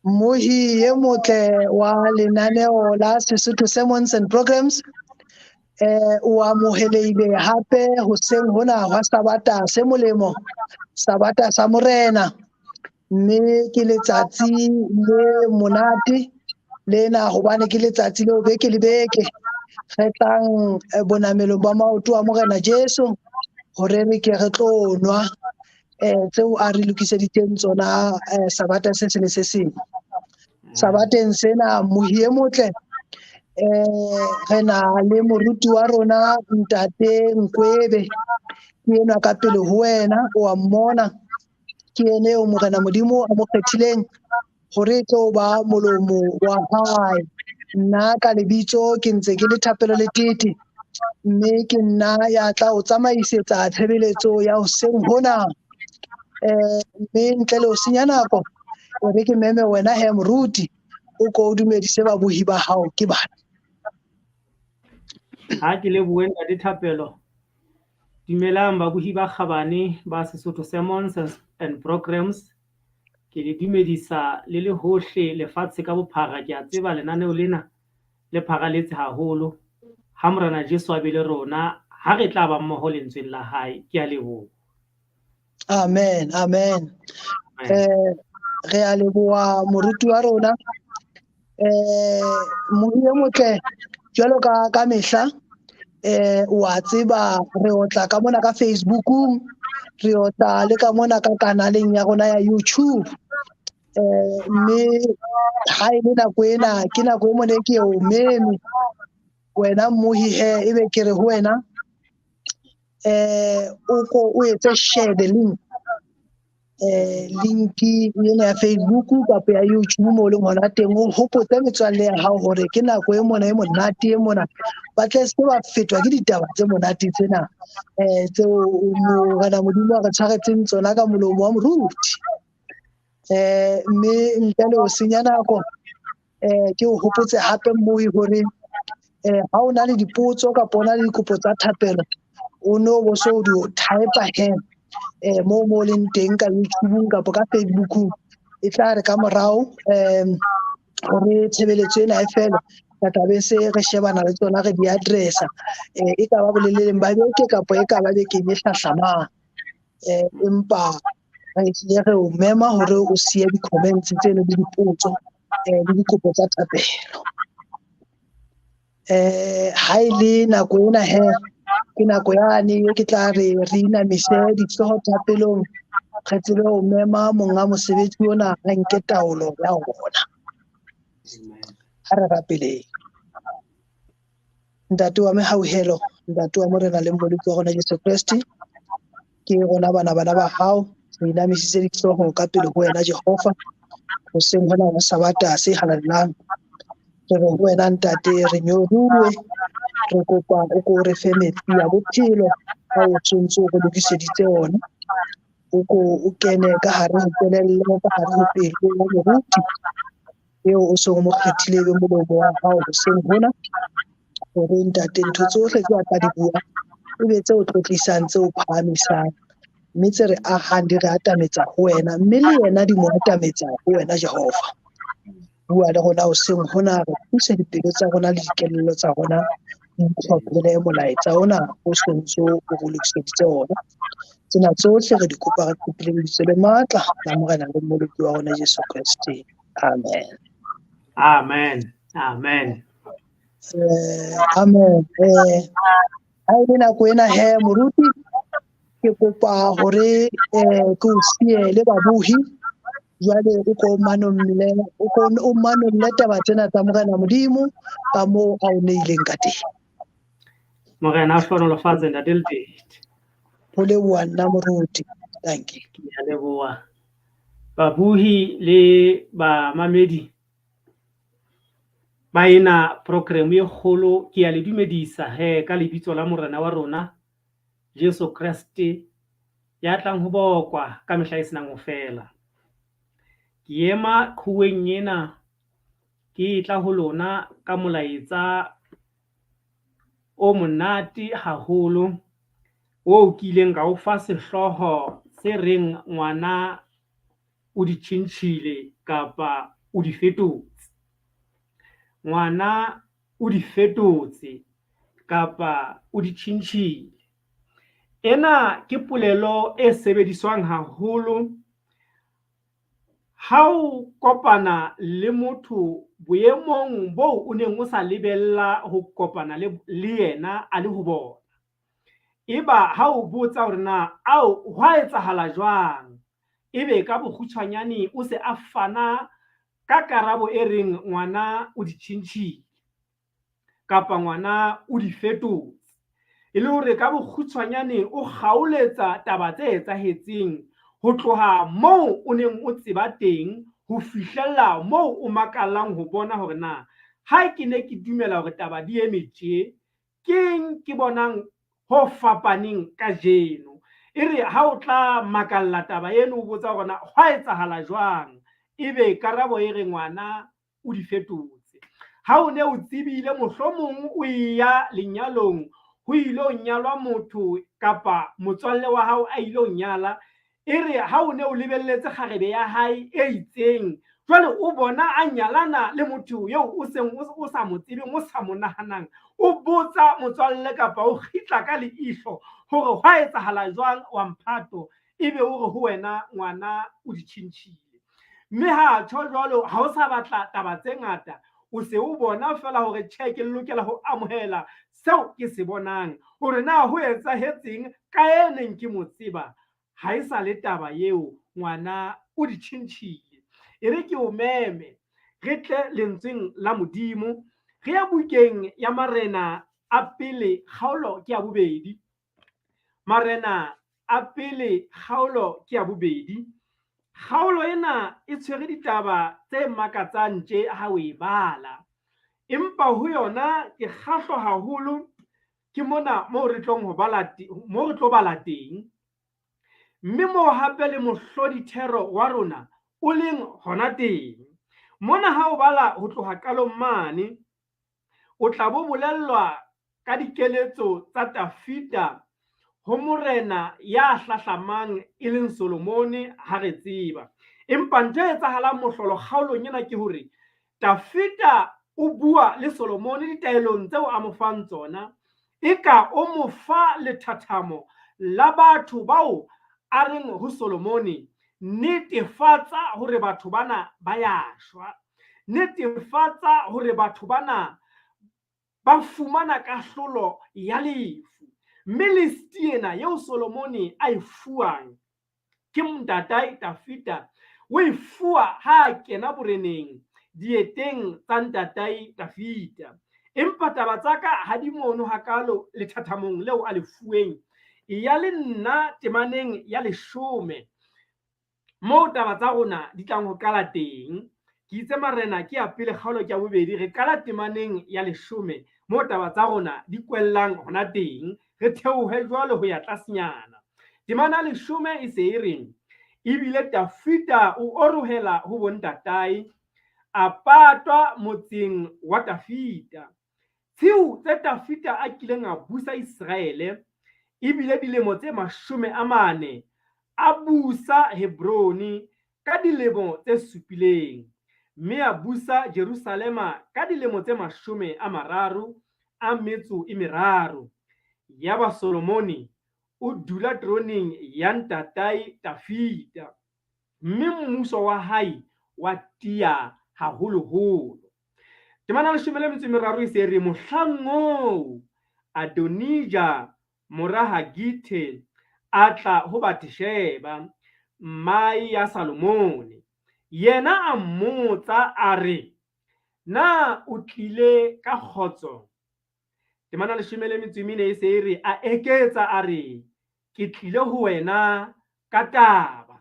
Mmohi e motle wa lenaneo la Sesotho Sermons and Programs, o amohelehile hape hoseng hona hwa Sabata se molemo, Sabata sa Morena. Mme ke letsatsi le monate lena hobane ke letsatsi leo beke le beke re tlang bonamelong ba maoto a Morena Jesu hore re ke re tlo nwa tseo a re lokiseditseng tsona Sabata se seng le se seng. Sabateng sena mohi e motle re na le moruti wa rona Ntate Nkwebe, ke enwa ka pele ho wena, o a mmona, ke ene eo Morena Modimo a mo kgethileng hore e tlo ba molomo wa hae. Nna ka lebitso ke ntse ke le Thapelo Letete, mme ke nna ya tla o tsamaisetsa tshebeletso ya hoseng hona. Mme ntle le ho senya nako, e re ke meme wena he moruti, o ko o dumedise babohi ba hao ke bana. Ha ke lebohe Ntate Thapelo. Dumelang babohi ba kgabane ba Sesotho Sermons and Programs. Ke le dumedisa le le hohle lefatshe ka bophara. Ke a tseba lenaneo lena le pharaletse haholo. Ha Morena Jesu a be le rona, ha re tla ba mmoho lentsweng la hae. Ke a leboha. Amen, amen. Re a leboha moruti wa rona. Moruti e motle jwalo ka mehla, wa tseba re otla ka mona ka Facebookung, re otla le ka mona ka kanaleng ya rona ya YouTube. Mme ha e le nako ena, ke nako e mone ke o meme wena mmohi he, ebe ke re ho wena o ko o etse share the link, link ena ya Facebook kapa ya YouTube mo leng hona teng, o hopotse metswalle ya hao hore ke nako e mona e monate e mona, ba tle se ba fetwa ke ditaba tse monate tsena tseo Morena Modimo a re tshwaretseng tsona ka molomo wa moruti. Mme ntle le ho senya nako, ke o hopotse hape mmohi hore ha o na le dipotso kapa o na le dikopo tsa thapelo, o no bo so di type he mo mo leng teng ka YouTube kapa ka Facebook, e tla re ka morao hore tshebeletso ena e fele, re tla be se re shebana le tsona, re di addressa, e ka ba boleleng ba beke kapa e ka ba bekeng e hlahlamang. Empa re tlile re o mema hore o siye di-comments tseno le dipotso le dikopo tsa thapelo. Ha e le nako ena he, ke nako yane e ke tla re re inamise dihlooho thapelong, re tsebe ho mema monga mosebetsi ona a nke taolo ya rona. Ha re rapeleng. Ntate wa mehauhelo, Ntate wa Morena le Mmoloki wa rona Jesu Kreste, ke rona bana bana ba hao, re inamisitse dihlooho ka pele ho wena Jehova, hoseng hona ho Sabata se halalelang. Re re ho wena Ntate, re nyoruwe, re kopa o ko re fe metsi a bophelo ha o tshwantse o re lokiseditse ona. O ko o kene ka hare ho kelello, ka hare ho pelo ya moruti eo o seng o mo kgethile be molomo wa hao hoseng hona, hore Ntate ntho tsohle tse a tla di bua e be tse o tlotlisang, tse o phahamisang, mme tse re ahang di re atametsa ho wena, mme le yena di mo atametsa ho wena Jehova. Bua le rona hoseng hona, re thuse dipelo tsa rona le dikelello tsa rona di itlhophele molaetsa ona o sontso o re lokiseditse ona. Tsena tsohle re di kopa re kopile lebitso le matla la Morena le Mmoloki wa rona Jesu Kreste. Amen. Amen. Amen. Amen. Ha e le nako ena he moruti, ke kopa hore ke o siye le babohi. Jwale o ko manolle, o ko o manolle taba tsena tsa Morena Modimo ka moo a o neileng ka teng. Morena a hlohonolofatse Ntate Letete. Ho leboha nna moruti. Thank you. Ke a leboha. Babohi le bamamedi ba ena program e kgolo, ke a le dumedisa he ka lebitso la Morena wa rona Jesu Kreste ya tlang ho bokwa ka mehla e senang ho fela. Ke ema qhoweng ena ke tla ho lona ka molaetsa o monate haholo o kileng ka o fa sehlooho se reng ngwana o di tjhentjhile kapa o di fetotse. Ngwana o di fetotse kapa o di tjhentjhile. Ena ke polelo e sebediswang haholo ha o kopana le motho boemong boo o neng o sa lebella ho kopana le yena a le ho bona. Eba ha o botsa hore na ao hwa etsahala jwang, ebe ka bokgutshwanyane o se a fana ka karabo e reng ngwana o di tjhentjhile kapa ngwana o di fetotse. E le hore ka bokgutshwanyane o kgaoletsa taba tse etsahetseng ho tloha moo o neng o tseba teng ho fihlella moo o makallang ho bona hore na ha ke ne ke dumela hore taba di eme tje, keng ke bonang ho fapaneng kajeno. E re ha o tla makalla taba eno o botsa hore na hwa etsahala jwang, ebe karabo e re ngwana o di fetotse. Ha o ne o tsebile mohlomong o ya lenyalong, ho ilo nyalwa motho kapa motswalle wa hao a ilo nyala, e re ha o ne o lebelletse kgarebe ya hae e itseng, jwale o bona a nyalana le motho eo o seng o sa mo tsebeng, o sa mo nahanang, o botsa motswalle kapa o kgitla ka leihlo hore hwa etsahala jwang wa mphato, ebe o re ho wena ngwana o di tjhentjhile. Mme ha tjho jwalo ha o sa batla taba tse ngata, o se o bona feela hore tjhe ke lokela ho amohela seo ke se bonang, hore na ho etsahetseng ka e neng ke mo tseba, ha e sa le taba eo ngwana o di tjhentjhile. E re ke o meme re tle lentsweng la Modimo, re ye bukeng ya Marena a pele kgaolo ke ya bobedi. Marena a pele kgaolo ke ya bobedi. Kgaolo ena e tshwere ditaba tse makatsang tje ha o e bala, empa ho yona ke kgahlwa haholo ke mona moo re tlong ho bala moo re tlo bala teng. Mme moo hape le mohlodithero wa rona o leng hona teng. Mona ha o bala ho tloha qalong mane, o tla bo bolellwa ka dikeletso tsa Tafita ho morena ya hlahlamang e leng Solomone ha re tseba. Empa ntho e etsahalang mohlolo kgaolong ena ke hore Tafita o bua le Solomone ditaelong tseo a mo fang tsona, eka o mo fa lethathamo la batho bao a reng ho Solomone, netefatsa hore batho bana ba ya shwa, netefatsa hore batho bana ba fumana kahlolo ya lefu. Mme list ena eo Solomone a e fuwang ke ntatae Tafita, o e fuwa ha a kena boreneng dieteng tsa ntatae Tafita. Empa taba tsa ka ha di mono hakalo lethathamong leo a le fuweng. E ya le nna temaneng ya 10 moo taba tsa rona di tlang ho qala teng. Ke itse Marena ke ya pele kgaolo ke ya bobedi, re qala temaneng ya 10 moo taba tsa rona di kwellang hona teng, re theohe jwalo ho ya tlasenyana. Temana 10 e se e reng, ebile Tafita o orohela ho bontatae, a patwa motseng wa Tafita. Tshiu tse Tafita a kileng a busa Iseraele ebile dilemo tse 40, a busa Hebrone ka dilemo tse 7, mme a busa Jerusalema ka dilemo tse 33. Yaba Solomone o dula teroneng ya ntatae Tafita, mme mmuso wa hae wa tiya haholoholo. Temana 13 e se re, mohlang oo Adonija mora Hagithe a tla ho Bathsheba mmae ya Salomone. Yena a mmotsa a re, na o tlile ka kgotso? Temana 14 e se e re, a eketsa a re, ke tlile ho wena ka taba.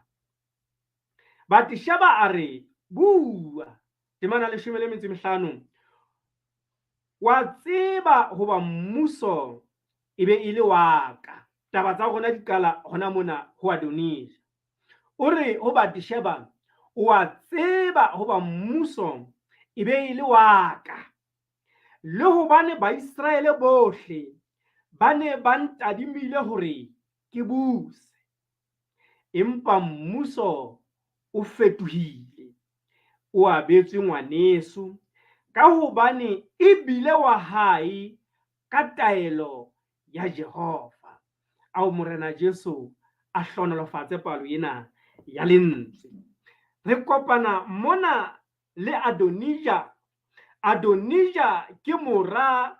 Bathsheba a re, bua. Temana 15, wa tseba hoba mmuso e be e le wa ka. Taba tsa rona di qala hona mona ho Adonija. O re ho Bathsheba, wa tseba hoba mmuso e be e le wa ka, le hobane Baiseraele bohle ba ne ba ntadimile hore ke buse. Empa mmuso o fetohile. o abetswe ngwaneso, ka hobane e bile wa hae ka taelo ya Jehova. Ao Morena Jesu a hlohonolofatse palo ena ya lentswe. Re kopana mona le Adonija. Adonija ke mora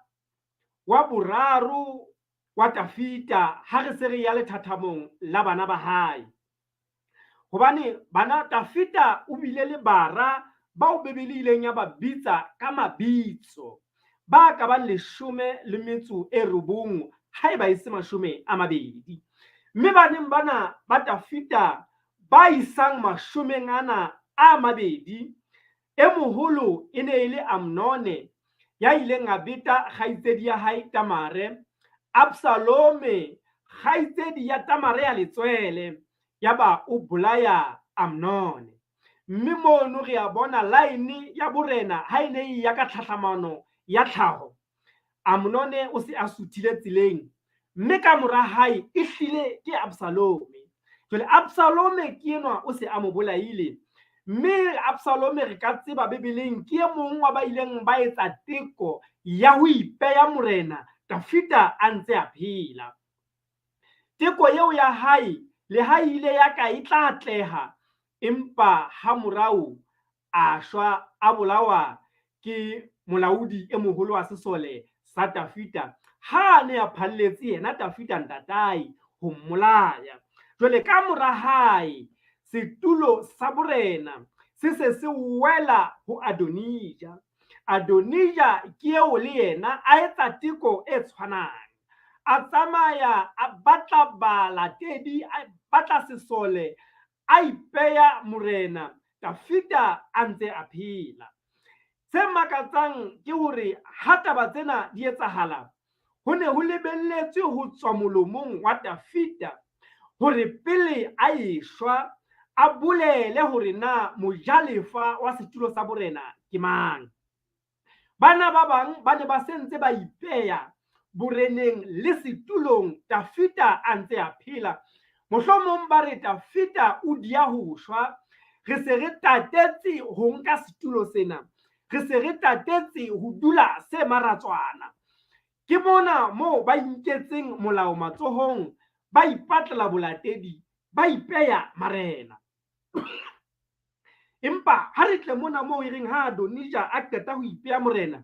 wa boraro wa Tafita ha re se re ya lethathamong la bana ba hae. Hobane bana Tafita o bile le bara bao Bibele ileng ya ba bitsa ka mabitso ba ka bang 19 haeba e se 20. Mme baneng bana ba Tafita ba isang 20, e moholo e ne e le Amnone ya ileng a beta kgaitsedi ya hae Tamare, Absalome kgaitsedi ya Tamare ya letswele, ya ba o bolaya Amnone. Mme mono re a bona line ya borena ha e ne e ya ka tlhahlamano ya tlhaho. Amnone o se a suthile tseleng, mme ka mora hae e hlile ke Absalome. Jwale Absalome ke enwa o se a mo bolaile, mme Absalome re ka tseba Bibeleng ke e mong wa ba ileng ba etsa teko ya ho ipeya morena Tafita a ntse a phela. Teko eo ya hae le ha ile ya ka e tla atleha, empa ha morao a shwa a bolawa ke molaodi e moholo wa sesole sa Tafita ha a ne a phalletse yena Tafita ntatae ho mmolaya. Jwale ka mora hae setulo sa borena se se se wela ho Adonija. Adonija ke eo le yena a etsa teko e tshwanang. A tsamaya a batla balatedi, a batla sesole, a ipeya morena Tafita a ntse a phela. Se makatsang ke hore ha taba tsena di etsahala, ho ne ho lebelletswe ho tswa molomong wa Tafita hore pele a eshwa a bolele hore na mojalefa wa setulo sa borena ke mang. Bana ba bang ba ne ba se ntse ba ipeya boreneng le setulong Tafita a ntse a phela. Mohlomong ba re Tafita o dia ho shwa, re se re tatetse ho nka setulo sena, re se re tatetse ho dula se maratswana. Ke mona moo ba inketseng molao matsohong, ba ipatlela bolatedi, ba ipeya marena. Empa ha re tle mona moo e reng ha Adonija a qeta ho ipeya morena,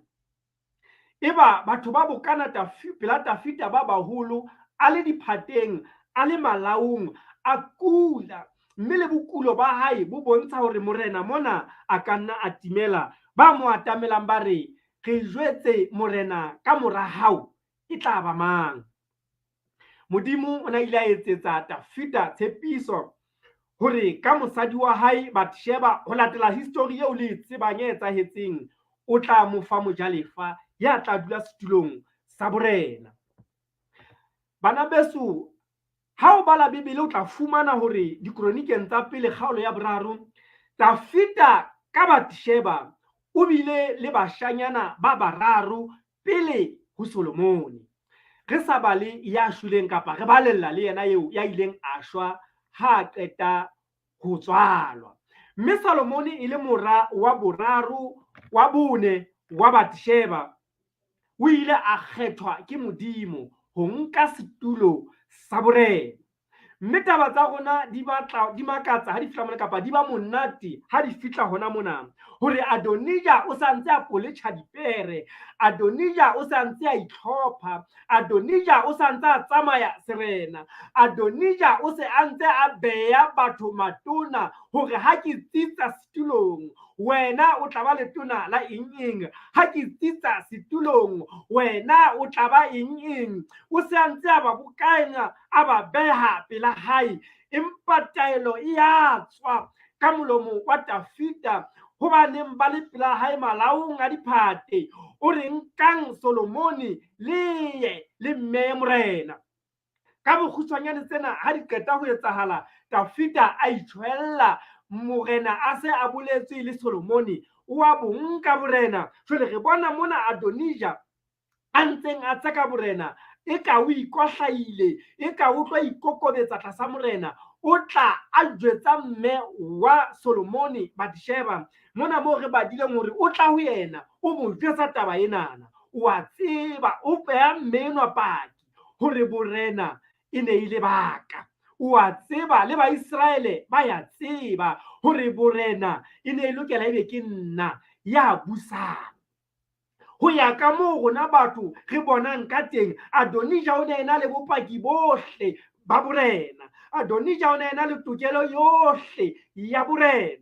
eba batho ba bokana pela Tafita ba baholo, a le diphateng, a le malaong, a kula, mme le bokulo ba hae bo bontsha hore morena mona a ka nna a timela. Ba mo atamelang ba re, re jwetse morena ka mora hao e tla ba mang? Modimo o na ile a etsetsa Tafita tshepiso hore ka mosadi wa hae Bathsheba, ho latela history eo le e tsebang e etsahetseng, o tla mo fa mojalefa ya tla dula setulong sa borena. Bana beso, ha o bala Bibele o tla fumana hore dikronikeng tsa pele kgaolo ya 3, Tafita ka Bathsheba o bile le bashanyana ba bararo pele ho Solomone. Re sa bale ya shweleng kapa re balella le yena eo ya ileng a shwa ha a qeta ho tswalwa. Mme Salomone e le mora wa boraro wa bone wa Bathsheba, o ile a kgethwa ke Modimo ho nka setulo sa borena. Mme taba tsa rona di batla di makatsa ha di fihla mona, kapa di ba monate ha di fihla hona mona, hore Adonija o sa ntse a poletjha dipere, Adonija o sa ntse a itlhopha, Adonija o sa ntse a tsamaya serena, Adonija o se a ntse a beya batho matona hore ha ke tsitsa setulong wena o tla ba letona la eng eng, ha ke tsitsa setulong wena o tla ba eng eng. O se a ntse a ba bokanya, a ba beha pela hae, empa taelo e ya tswa ka molomo wa Tafita ho ba neng ba le pela hae malaong a diphate, o re nkang Solomone le ye le mmeye morena. Ka bokgutshwanyane tsena ha di qeta ho etsahala, Tafita a itjhwella, morena a se a boletswe le Solomone, o a bo nka borena. Jwale re bona mona Adonija a ntseng a tseka borena, e ka o ikohlaile, e ka o tlo ikokobetsa tlasa morena. o tla a jwetsa mme wa Solomone Bathsheba mona moo re badileng hore o tla ho yena o mo jwetsa taba enana. O a tseba o beha mme enwa paki hore borena e ne e le baka. O a tseba le Baiseraele ba ya tseba hore borena e ne e lokela ebe ke nna ya busang. Ho ya ka moo rona batho re bonang ka teng, Adonija o ne ena le bopaki bohle ba borena. Adonija o ne ena le tokelo yohle ya borena.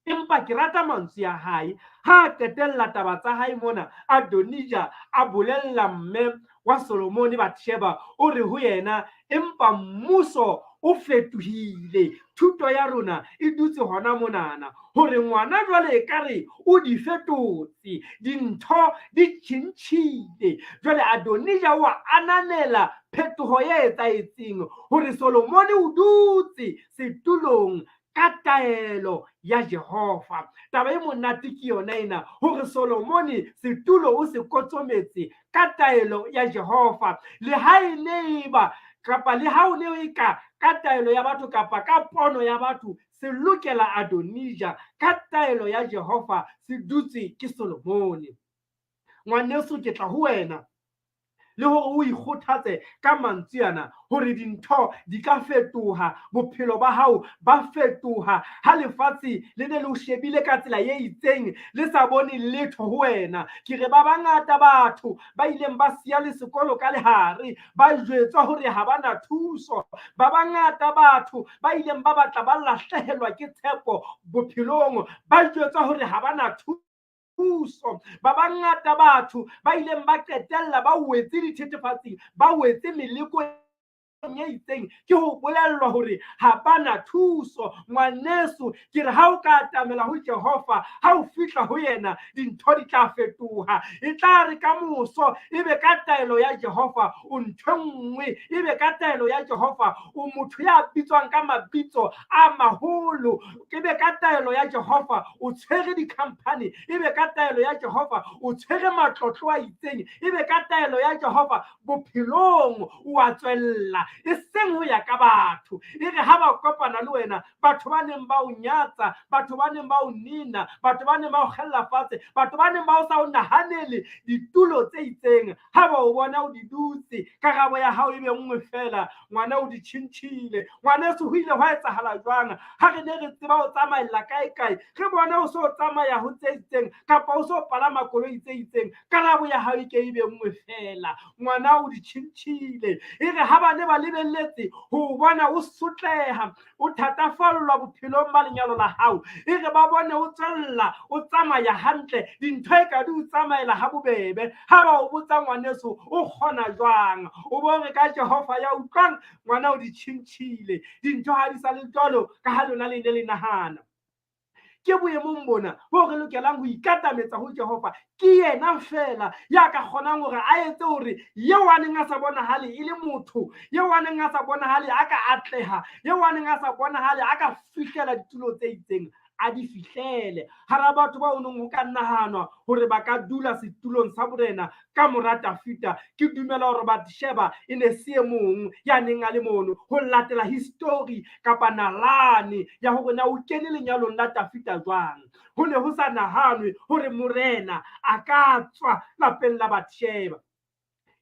Empa ke rata mantswe a hae ha a qetella taba tsa hae mona. Adonija a bolella mme wa Solomone Bathsheba, o re ho yena, empa mmuso o fetohile, thuto ya rona e dutse hona monana, hore ngwana jwale ekare o di fetotse, dintho di tjhentjhile. Jwale Adonija o a ananela phetoho e etsahetseng, hore Solomone o dutse setulong ka taelo ya Jehova. Taba e monate ke yona ena, hore Solomone setulo o se kotsometse ka taelo ya Jehova. Le ha e ne eba kapa le ha o ne e ka ka taelo ya batho kapa ka pono ya batho, se lokela Adonija ka taelo ya Jehova se dutse ke Solomone. Ngwaneso, ke tla ho wena le hore o ikgothatse ka mantswe ana hore dintho di ka fetoha, bophelo ba hao ba fetoha. Ha lefatshe le ne le o shebile ka tsela e itseng, le sa bone letho ho wena. Ke re ba bangata batho ba ileng ba siya le sekolo ka lehare, ba jwetswa hore ha ba na thuso. Ba bangata batho ba ileng ba batla ba lahlehelwa ke tshepo bophelong, ba jwetswa hore ha ba na thuso. Ba bangata batho ba ileng ba qetella ba wetse dithethefatsing, ba wetse meleko e itseng ke ho bolellwa hore ha ba na thuso. Ngwaneso, ke re ha o ka atamela ho Jehova, ha o fihla ho yena, dintho di tla fetoha. E tla re ka moso ebe ka taelo ya Jehova o ntho e nngwe, ebe ka taelo ya Jehova o motho ya bitswang ka mabitso a maholo, ebe ka taelo ya Jehova o tshwere di-company, ebe ka taelo ya Jehova o tshwere matlotlo a itseng, ebe ka taelo ya Jehova bophelong o a tswella, e seng ho ya ka batho. E re ha ba kopana le wena, batho ba neng ba o nyatsa, batho ba neng ba o nina, batho ba neng ba o kgella fatshe, batho ba neng ba o sa o nahanele ditulo tse itseng, ha ba o bona o di dutse, karabo ya hao e be nngwe fela, ngwana o di tjhintjhile. Ngwaneso, ho ile hwa etsahala jwang ha re ne re tseba o tsamaella kae kae, re bona o so tsamaya ho tse itseng kapa o so palama koloi tse itseng, karabo ya hao e ke e be nngwe fela, ngwana o di tjhintjhile. E re ha ba ne ba lebelletse ho bona o sotleha, o thatafallwa bophelong ba lenyalo la hao, e re ba bone o tswella o tsamaya hantle, dintho e ka di o tsamaela ha bobebe. Ha ba o botsa, ngwaneso o kgona jwang, o bo re ka Jehova ya utlwang, ngwana o di tjhintjhile, dintho ha di sa le jwalo ka ha lona le ne le nahana. Ke boemong bona bo re lokelang ho ikatametsa ho Jehova. Ke yena fela ya ka kgonang hore a etse hore eo a neng a sa bonahale e le motho, eo a neng a sa bonahale a ka atleha, eo a neng a sa bonahale a ka fihlela ditulo tse itseng, a di fihlele. Hara batho ba o neng ho ka nahanwa hore ba ka dula setulong sa borena ka mora Dafida, ke dumela hore Bathsheba e ne se e mong ya neng a le mono ho latela history kapa nalane ya hore na o kene lenyalong la Dafida jwang. Ho ne ho sa nahanwe hore morena a ka tswa lapeng la Bathsheba.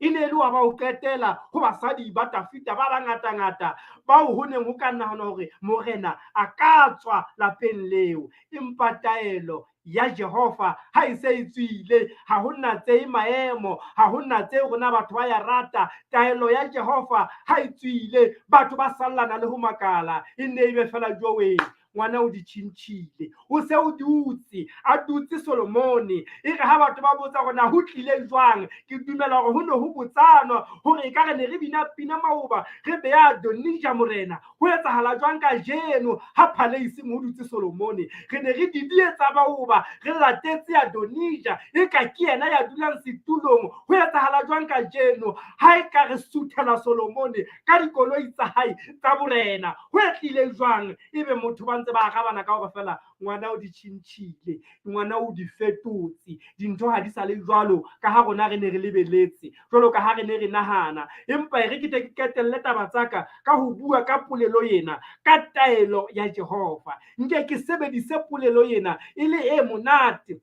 E ne e le wa ba ho qetela ho basadi ba Dafida ba bangatangata bao ho neng ho ka nahanwa hore morena a ka tswa lapeng leo. Empa taelo ya Jehova ha e se e tswile, ha ho natsehe maemo, ha ho natsehe hore na batho ba ya rata. Taelo ya Jehova ha e tswile, batho ba sallana le ho makala. E nne e be fela joweng, ngwana o di tjhintjhile, o se o dutse, a dutse Solomone. E re ha batho ba botsa hore na ho tlile jwang, ke dumela hore ho ne ho botsanwa hore ekare ne re bina pina maoba, re beha Adonija morena, ho etsahala jwang kajeno ha phaleiseng ho dutse Solomone? Re ne re didietsa maoba, re latetse Adonija, e ka ke yena ya dulang setulong. Ho etsahala jwang kajeno ha e ka re suthela Solomone ka dikoloi tsa hae tsa borena? Ho tlile jwang ebe motho ba ntse ba arabana ka hore feela ngwana o di tjhentjhile, ngwana o di fetotse, dintho ha di sa le jwalo ka ha rona re ne re lebeletse, jwalo ka ha re ne re nahana. Empa e re ke tle ke qetelle taba tsa ka ka ho bua ka polelo ena, ka taelo ya Jehova. Nke ke sebedise polelo ena e le e monate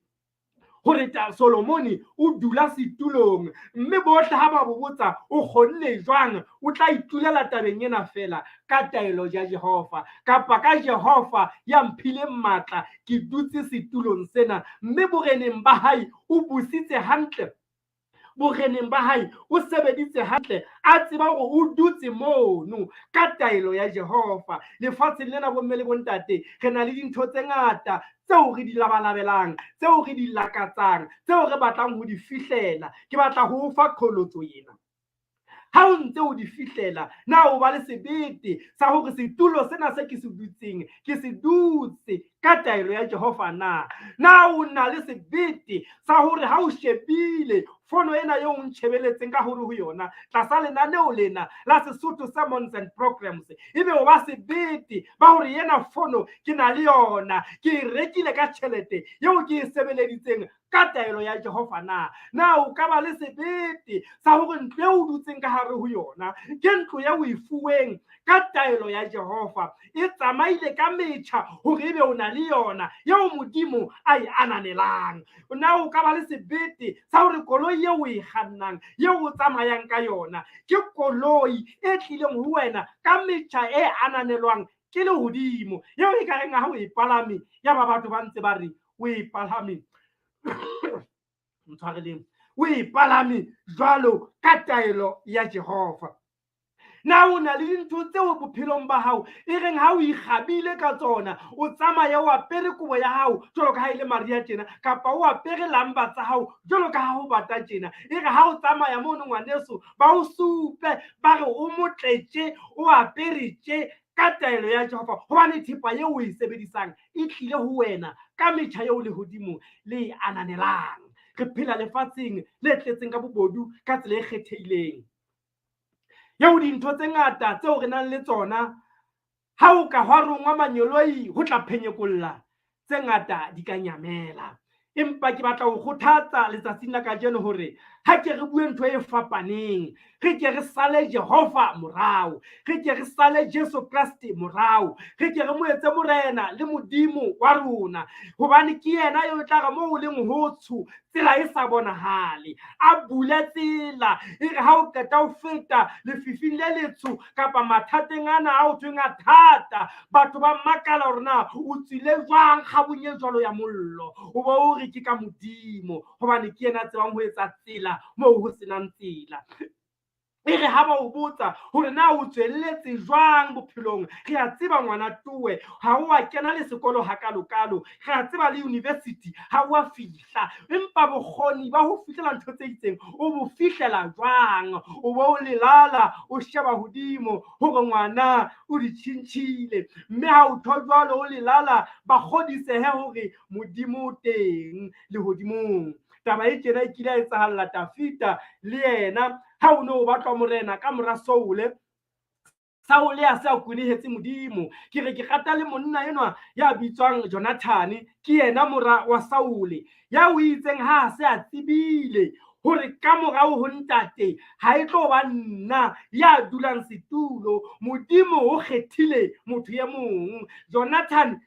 hore Solomone o dula setulong, mme bohle ha ba bo botsa o kgonne jwang, o tla itulela tabeng ena feela ka taelo ya Jehova, kapa ka Jehova ya mphileng matla ke dutse setulong sena, mme boreneng ba hae o busitse hantle, boreneng ba hae o sebeditse hantle, a tseba hore o dutse mono ka taelo ya Jehova. Lefatsheng lena bomme le bontate re na le dintho tse ngata tseo re di labalabelang, tseo re di lakatsang, tseo re batlang ho di fihlela. Ke batla ho o fa qholotso ena. Ha o ntse o di fihlela, na o ba le sebete sa hore setulo sena se ke se dutseng, ke se dutse ka taelo ya Jehova na? Na o na le sebete sa hore ha o shebile fono ena eo o ntjhebeletseng ka hore ho yona tlasa lenaneo lena la Sesotho Sermons and Programs, ebe o ba sebete ba hore ena fono ke na le yona, ke e rekile ka tjhelete eo ke e sebeleditseng ka taelo ya Jehova na? Na o ka ba le sebete sa hore ntlo eo o dutseng ka hare ho yona ke ntlo eo o e fuweng ka taelo ya Jehova, e tsamaile ka metjha hore ebe o na le yona eo Modimo a e ananelang? Na o ka ba le sebete sa hore koloi eo o e kgannang, eo o tsamayang ka yona, ke koloi e tlileng ho wena ka metjha e ananelwang ke lehodimo, eo e ka reng ha o e palame ya ba batho ba ntse ba re o e palame, ntshwareleng, o e palame jwalo ka taelo ya Jehova? Na o na le dintho tseo bophelong ba hao e reng ha o ikgabile ka tsona, o tsamaye o apere kobo ya hao jwalo ka ha e le Maria tjena, kapa o apere lamba tsa hao jwalo ka ha ho bata tjena, e re ha o tsamaya mono ngwaneso ba o supe ba re o motle tje, o apere tje ka taelo ya Jehova, hobane thepa eo o e sebedisang e tlile ho wena ka metjha eo lehodimo le e ananelang. Re phela lefatsheng le tletseng ka bobodu ka tsela e kgethehileng, eo dintho tse ngata tseo re nang le tsona ha o ka hwa rongwa manyeloi ho tla phenyekolla, tse ngata di ka nyamela. Empa ke batla ho kgothatsa letsatsing la kajeno hore ha ke re bue ntho e fapaneng, re ke re sale Jehova morao, re ke re sale Jesu Kreste morao, re ke re mo etse morena le Modimo wa rona, hobane ke yena eo e tla re moo o leng ho tsho tsela e sa bonahale, a bule tsela e re ha o qeta ho feta lefifing le letsho kapa mathateng ana a o thweng a thata, batho ba makala hore na o tswile jwang kgabong e jwalo ya mollo, o bo o re ke ka Modimo, hobane ke yena a tsebang ho etsa tsela moo ho senang tsela. E re ha ba o botsa hore na o tswelletse jwang bophelong, re a tseba ngwana towe ha o a kena le sekolo hakalokalo, re a tseba le university ha o a fihla, empa bokgoni ba ho fihlela ntho tse itseng o bo fihlela jwang? O bo o lelala o sheba hodimo hore ngwana o di tjhentjhile, mme ha o tho jwalo o lelala ba kgodisehe hore Modimo o teng lehodimong. Taba e tjena e kile ya etsahalla Tafita le yena ha o ne o batlwa morena ka mora Saule. Saule a se a kwenehetse Modimo. Ke re ke rata le monna enwa ya bitswang Jonathane, ke yena mora wa Saule, ya o itseng ha a se a tsebile hore ka morao ho ntate ha e tlo ba nna ya dulang setulo, Modimo o kgethile motho e mong. Jonathan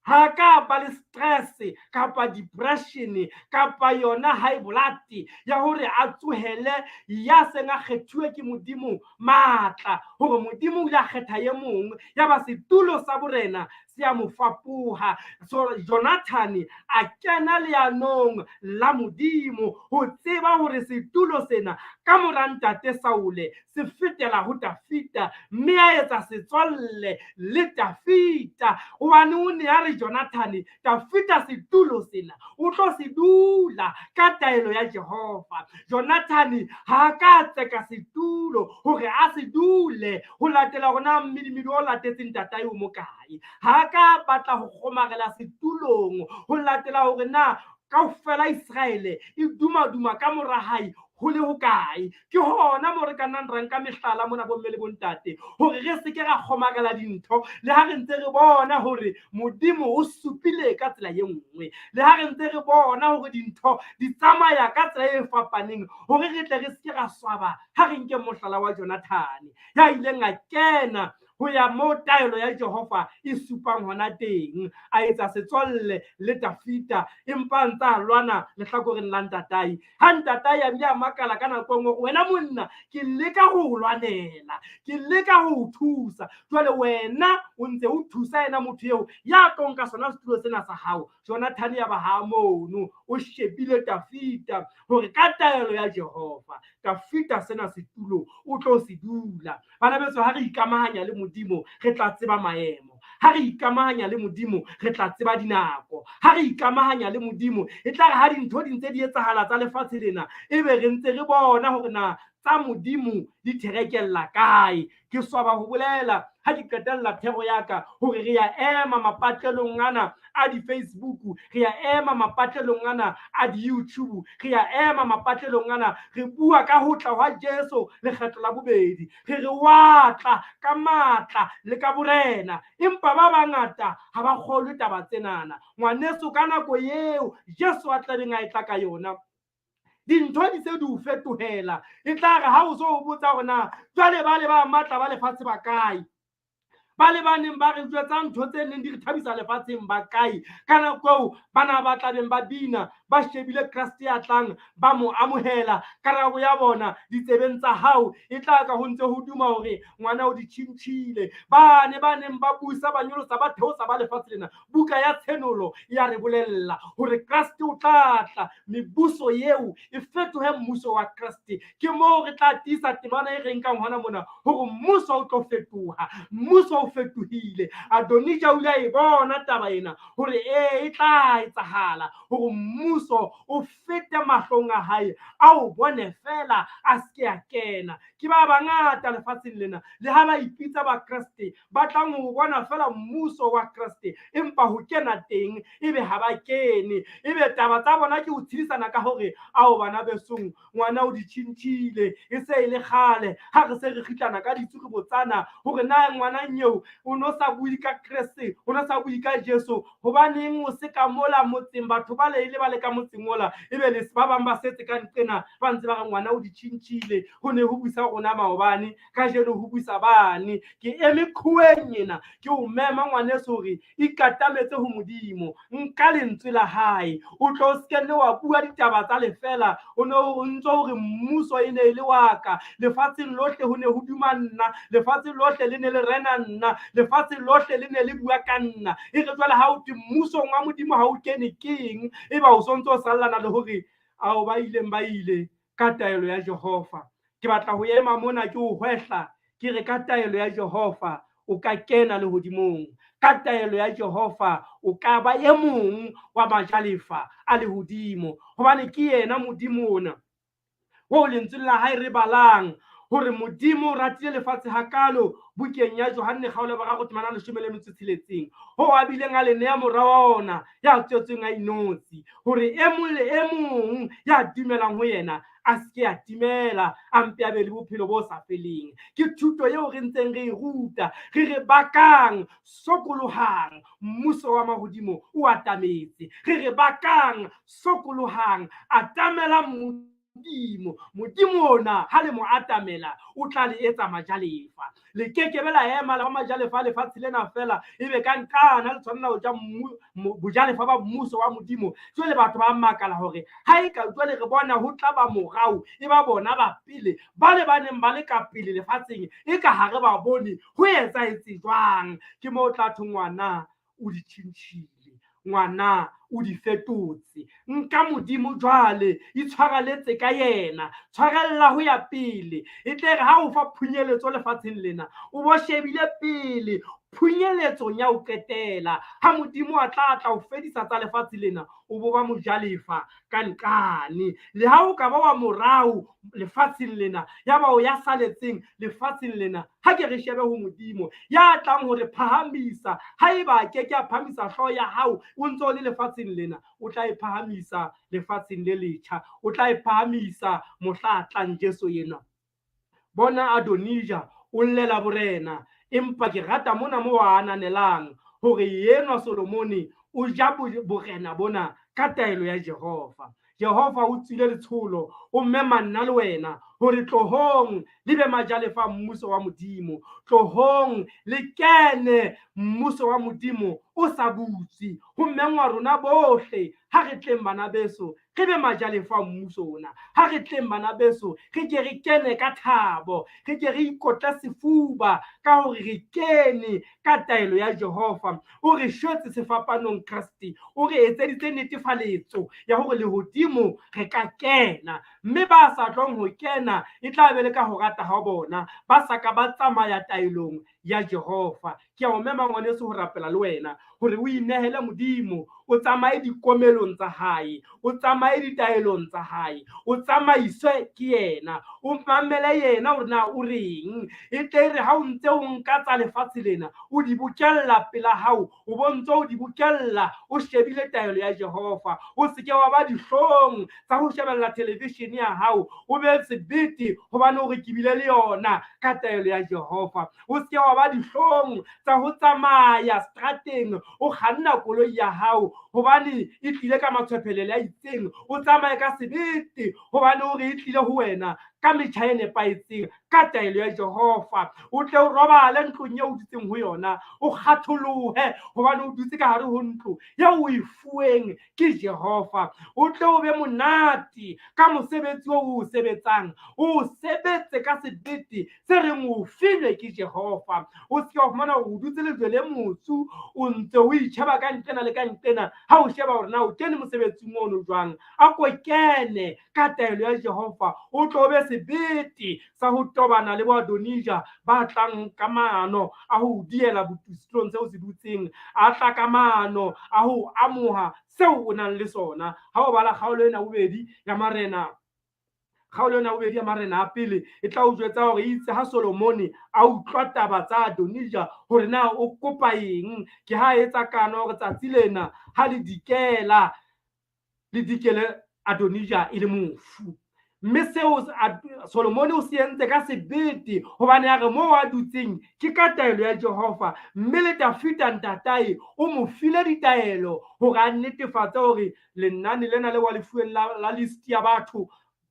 ha ka ba le stress kapa depression kapa yona high blood ya hore a tsohele ya seng a kgethuwe ke Modimo matla, hore Modimo o ile a kgetha e mong, ya ba setulo sa borena se a mo fapoha. So Jonathan a kena leanong la Modimo ho tseba hore setulo sena ka mora ntate Saule se fetela ho Tafita, mme a etsa setswalle le Tafita, hobane o ne a re Jonathane, Tafita setulo sena o tlo se dula ka taelo ya Jehova. Jonathane ha a ka tseka setulo hore a se dule ho latela hore na mmidimidi o latetseng ntatae o mokae, ha a ka batla ho kgomarela setulong ho latela hore na kaofela Iseraele e duma-duma ka mora hae. ho le hokae. Ke hona moo re ka nnang ra nka mehlala mona bomme le bontate, hore re se ke ra kgomarela dintho le ha re ntse re bona hore Modimo o supile ka tsela e nngwe, le ha re ntse re bona hore dintho di tsamaya ka tsela e fapaneng, hore re tle re se ke ra swaba. Ha re nke mohlala wa Jonathane ya ileng a kena ho ya moo taelo ya Jehova e supang hona teng, a etsa setswalle le Dafita, empa a ntse a lwana lehlakoreng la ntatae. Ha ntatae a bile a makala ka nako e nngwe, wena monna, ke leka ho o lwanela, ke leka ho o thusa, jwale wena o ntse o thusa yena motho eo ya tlo nka sona setulo sena sa hao. Jonathane ya ba ha mono o shebile Dafita hore ka taelo ya Jehova Dafita sena setulo o tlo se dula. Bana beso, ha re ikamahanya le Modimo re tla tseba maemo. Ha re ikamahanya le Modimo re tla tseba dinako. Ha re ikamahanya le Modimo e tla re ha dintho di ntse di etsahala tsa lefatshe lena, ebe re ntse re bona hore na tsa Modimo di therekella kae. Ke swaba ho bolela ha ke qetella thero ya ka hore re ya ema mapatlelong ana a di-Facebook, re ya ema mapatlelong ana a di-YouTube, re ya ema mapatlelong ana re bua ka ho tla hwa Jesu lekgetlo la bobedi. Re re wa tla ka matla le ka borena, empa ba bangata ha ba kgolwe taba tsenana. Ngwaneso, ka nako eo Jesu a tlabeng a e tla ka yona, dintho di se di o fetohela. E tla re ha o so o botsa hore na jwale ba le ba matla ba lefatshe ba kae, ba le ba neng ba re jwetsa ntho tse neng di re thabisa lefatsheng ba kae, ka nako eo bana ba tlabeng ba bina ba shebile Kreste ya tlang, ba mo amohela. Karabo ya bona ditsebeng tsa hao e tla ka ho ntse ho duma hore ngwana o di tjhintjhile. Ba ne ba neng ba busa, ba nyolosa, ba theosa ba lefatshe lena, buka ya Tshenolo ya re bolella hore Kreste o tla tla, mebuso eo e fetohe mmuso wa Kreste. Ke moo re tla tiisa temana e re nkang hona mona hore mmuso o tlo fetoha. Mmuso o fetohile. Adonija o ile a e bona taba ena hore e tla etsahala hore mmuso o fete mahlong a hae, a o bone fela a se ke a kena. Ke ba bangata lefatsheng lena, le ha ba ipitsa Bakreste, ba tlang ho bona fela mmuso wa Kreste, empa ho kena teng ebe ha ba kene. Ebe taba tsa bona ke ho tshedisana ka hore ao bana besong, ngwana o di tjhintjhile, e se e le kgale ha re se re kgitlana ka ditsu re botsana hore na ngwana eo o no sa bue ka Kreste, o no sa bue ka Jesu, hobaneng o se ka mola motseng, batho ba le ile ba le ka motseng ola, ebe le ba bang ba setse ka nqena ba ntse ba re ngwana o di tjhintjhile, ho ne ho busa rona maobane, kajeno ho busa bane. Ke eme qhoweng ena ke o mema ngwaneso hore ikatametse ho Modimo, nka lentswe la hae, o tlo o se nne wa bua ditaba tsa lefela. O ne o ntse hore mmuso e ne e le wa ka, lefatsheng lohle ho ne ho duma nna, lefatshe lohle le ne le rena nna, lefatshe lohle le ne le bua ka nna. E re jwale ha o thwe mmusong wa Modimo ha o kene keng, eba o sontse o sallana le hore ao ba ileng ba ile ka taelo ya Jehova. Ke batla ho ema mona ke o hwehla, ke re ka taelo ya Jehova o ka kena lehodimong. Ka taelo ya Jehova o ka ba e mong wa majalefa a lehodimo, hobane ke yena Modimo ona oo lentsweng la hae re balang hore Modimo o ratile lefatshe hakalo, bukeng ya Johanne kgaolo ya boraro temana 16, hoo a bileng a le nea mora wa ona ya tswetsweng a inotshi, hore e mong le e mong ya dumelang ho yena a se ke a timela, a mpe a be le bophelo bo sa feleng. Ke thuto eo re ntseng re e ruta, re re bakang, sokolohang, mmuso wa mahodimo o atametse. Re re bakang, sokolohang, atamelang Modimo. Modimo ona ha le mo atamela o tla le etsa majalefa. Le kekebe la ema la ba majalefa a lefatshe lena fela, ebe ka nqana le tshwanela ho ja bojalefa ba mmuso wa Modimo. Jwale batho ba makala hore ha e ka jwale re bona ho tla ba morao, e ba bona ba pele, ba le ba neng ba le ka pele lefatsheng, e ka ha re ba bone, ho etsahetse jwang? Ke moo o tla thwe ngwana o di tjhintjhile, ngwana o di fetotse. Nka Modimo jwale, itshwareletse ka yena, tshwarella ho ya pele. E tle re ha o fa phunyeletso lefatsheng lena, o bo shebile pele phunyeletsong ya ho qetela. Ha Modimo a tla tla ho fedisa tsa lefatshe lena, o bo ba mojalefa ka nqane. Le ha o ka ba wa morao lefatsheng lena, ya ba o ya saletseng lefatsheng lena, ha ke re shebe ho Modimo ya tlang ho re phahamisa. Haeba a ke ke a phahamisa hlooho ya hao o ntse o le lefatsheng. lefatsheng lena, o tla e phahamisa lefatsheng le letjha, o tla e phahamisa mohla a tlang Jesu enwa. Bona Adonija o llela borena, empa ke rata mona moo a ananelang hore enwa Solomone o ja borena bona ka taelo ya Jehova. Jehova o tswile letsholo, o mema nna le wena hore tlohong le be majalefa a mmuso wa Modimo, tlohong le kene mmuso wa Modimo o sa butse. Ho mengwa rona bohle, ha re tleng bana beso, re be majalefa a mmuso ona. Ha re tleng bana beso, re ke re kene ka thabo, re ke re ikotle sefuba ka hore re kene ka taelo ya Jehova. O re shwetse sefapanong Kreste, o re etseditse netefaletso ya hore lehodimo re ka kena, mme ba sa tlong ho kena e tla be le ka ho rata ha bona, ba sa ka ba tsamaya taelong ya Jehova. Ke a o mema ngwaneso ho rapela le wena hore o inehele Modimo, o tsamaye dikomelong tsa hae, o tsamaye ditaelong tsa hae, o tsamaiswe ke yena, o mamele yena hore na o reng. E tle re ha o ntse o nka tsa lefatshe lena, o di bokella pela hao, o bo ntse o di bokella o shebile taelo ya Jehova. O se ke wa ba dihlong tsa ho shebella television ya hao, o be sebete hobane o re ke bile le yona ka taelo ya Jehova. O se ke wa ba dihlong tsa ho tsamaya strateng o kganna koloi ya hao hobane e tlile ka matshwephelele a itseng, o tsamaye ka sebete hobane o re e tlile ho wena ka metjha e nepahetseng ka taelo ya Jehova. O tle o robale ntlong eo o dutseng ho yona, o kgatholohe hobane o dutse ka hare ho ntlo eo o e fuweng ke Jehova. O tle o be monate ka mosebetsi oo o sebetsang, o sebetse ka sebete se reng o filwe ke Jehova. O se ke wa fumana hore o dutse lejwe le motsu, o ntse o itjheba ka nqena le ka nqena ha o sheba hore na o kene mosebetsing ono jwang. A ko kene ka taelo ya Jehova, o tlo be sebete sa ho tobana le bo Adonija ba tlang ka maano a ho diela botusitong seo se dutseng, a tla ka maano a ho amoha seo o nang le sona. Ha o bala kgaolo ena bobedi ya Marena, kgaolo ena bobedi ya Marena a pele e tla o jwetsa hore itse ha Solomone a utlwa taba tsa Adonija hore na o kopa eng, ke ha etsa kano hore tsatsi lena ha le dikela, le dikele Adonija e le mofu. Mme seo Solomone o se entse ka sebete hobane a re moo a dutseng ke ka taelo ya Jehova, mme le Dafida ntatae o mo file ditaelo hore a netefatse hore lenane lena le wa lefuweng la list ya batho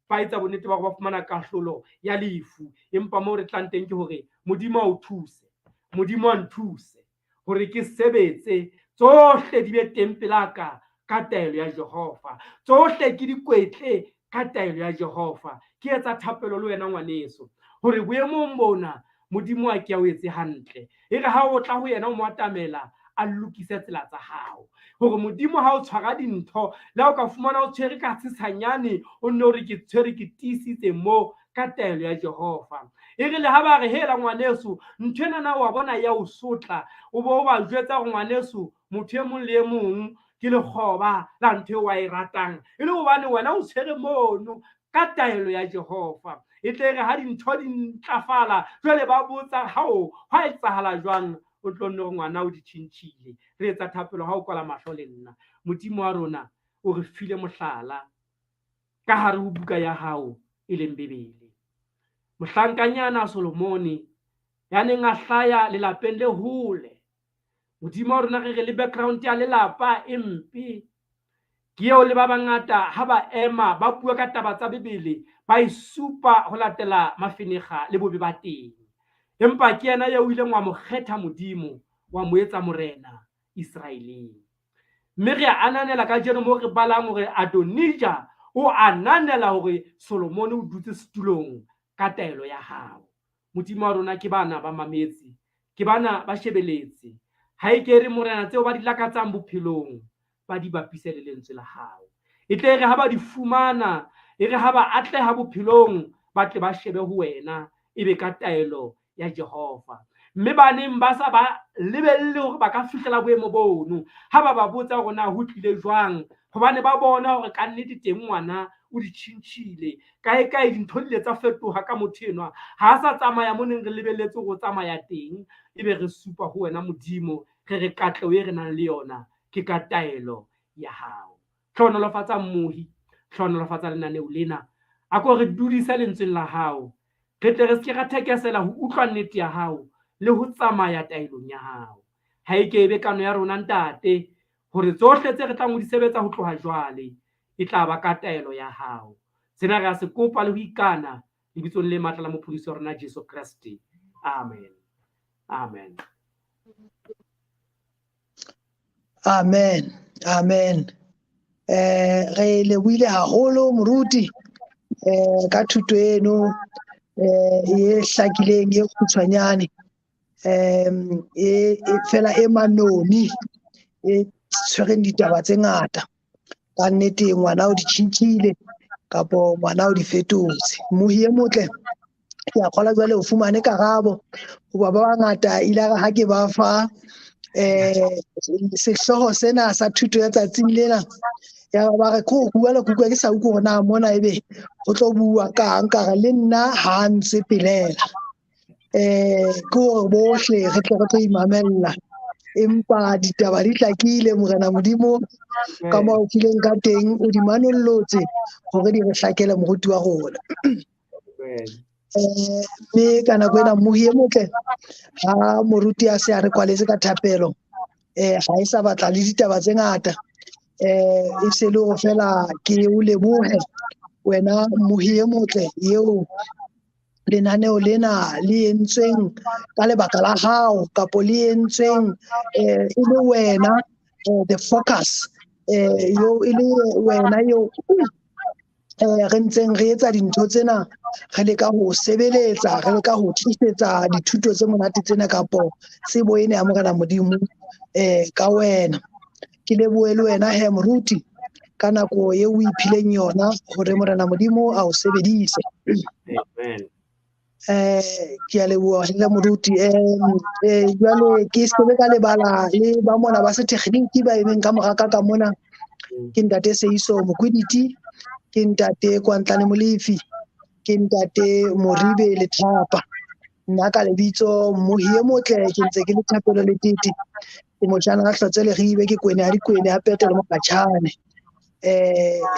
ba etsa bonnete ba hore ba fumana kahlolo ya lefu. Empa moo re tlang teng ke hore Modimo a o thuse, Modimo a nthuse hore ke sebetse tsohle di be teng pela ka ka taelo ya Jehova, tsohle ke di kwetle ka taelo ya Jehova. Ke etsa thapelo le wena ngwaneso hore boemong bona Modimo a ke a o etse hantle. E re ha o tla ho yena o mo atamela, a lokise tsela tsa hao. Hore Modimo ha o tshwara dintho, le ha o ka fumana o tshwere ka tshesanyane, o nne o re ke tshwere ke tiisitse mo ka taelo ya Jehova. E re le ha ba re hela ngwaneso, ntho ena na wa bona ya o sotla, o bo o ba jwetsa hore ngwaneso motho e mong le e mong ke lekgoba la ntho eo a e ratang, e le hobane wena o tshwere mono ka taelo ya Jehova. E tle re ha dintho di ntlafala, jwale ba botsa hao hwa etsahala jwang, o tlo nne hore ngwana o di tjhentjhile. Re etsa thapelo ha o kwala mahlo le nna. Modimo wa rona o re file mohlala ka hare ho buka ya hao e leng Bibele. Mohlankanyana Solomone ya neng a hlaya lelapeng le hole, Modimo wa rona re re le background ya lelapa e mpe, ke eo le ba bangata ha ba ema ba bua ka taba tsa Bibele ba e supa ho latela mafenega le bobe ba teng. Empa ke yena eo o ileng wa mo kgetha Modimo, wa mo etsa morena Israeleng. Mme re a ananela kajeno moo re balang hore Adonija o ananela hore Solomone o dutse setulong ka taelo ya hao. Modimo wa rona ke bana ba mametse, ke bana ba shebeletse. Ha e ke re morena tseo ba di lakatsang bophelong ba di bapise le lentswe la hao. E tle re ha ba di fumana, e re ha ba atleha bophelong, ba tle ba shebe ho wena, e be ka taelo ya Jehova. Mme ba neng ba sa ba lebelle hore ba ka fihlela boemo bono, ha ba ba botsa hore na ho tlile jwang, hobane ba bona hore ka nnete teng ngwana o di tjhintjhile, kae kae dintho di ile tsa fetoha ka motho enwa, ha a sa tsamaya mo neng re lebelletse hore o tsamaya teng, ebe re supa ho wena Modimo, re re katleho e re nang le yona ke ka taelo ya hao. Hlohonolofatsa mmohi, hlohonolofatsa lenaneo lena. A ko re dudise lentsweng la hao, re tle re se ke ra thekesela ho utlwa nnete ya hao le ho tsamaya taelong ya hao. Ha e ke ebe kano ya rona ntate, hore tsohle tse re tlang ho di sebetsa ho tloha jwale e tla ba ka taelo ya hao. Sena re a se kopa le ho ikana lebitsong le matla la mopholosi wa rona Jesu Kreste. Amen. Amen. Amen. Amen. Re lebohile haholo moruti ka thuto eno e hlakileng e kgutshwanyane, e fela e manoni e tshwereng ditaba tse ngata. Ka nnete ngwana o di tjhintjhile kapo ngwana o di fetotse. Mmohi e motle, ke a kgolwa jwale o fumane karabo hoba ba bangata ile re ha ke ba fa sehlooho sena sa thuto ya tsatsing lena, ya ba re ko bua le kutlwa ke sa utlwe hore na mona ebe ho tlo bua kang, ka re le nna ha ntse pelela. Ke hore bohle re tle re tlo imamella, empa ditaba di hlakile. Morena Modimo ka moo o fileng ka teng o di manollotse hore di re hlakele moruti wa rona. Mme ka nako ena mmohi e motle, ha moruti a se a re kwaletse ka thapelo, ha e sa batla le ditaba tse ngata, e se le hore fela ke o lebohe wena mmohi e motle eo lenaneo lena le entsweng ka lebaka la hao, kapo le entsweng e le wena the focus, yo e le wena eo re ntseng re etsa dintho tsena, re leka ho sebeletsa, re leka ho tlisetsa dithuto tse monate tsena kapo tsebo ena ya Morena Modimo ka wena. Ke lebohe le wena he moruti ka nako eo o iphileng yona hore Morena Modimo a o sebedise. Amen. Ke a leboha le moruti. Jwale ke se ka lebala le ba mona ba setekgniki ba emeng ka mora ka mona, ke ntate Seiso Mokwiditi, ke ntate Kwantlane Molefi, ke ntate Moribe Lethapa. Nna ka lebitso Mmohi e motle, ke ntse ke le Thapelo Letete, ke motjhana a hlotse leribe, ke kwene ha dikwene ha pete le mokatjhane.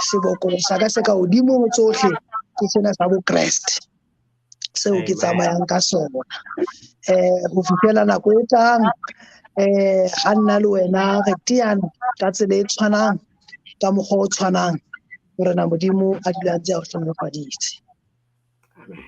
Seboko sa ka se ka hodimo ho tsohle ke sena sa bokreste seo ke tsamayang ka sona. Ho fihlela nako e tlang, ha nna le wena re teana ka tsela e tshwanang, ka mokgwa o tshwanang, Morena Modimo a dula a ntse a o hlohonolofaditse. Amen.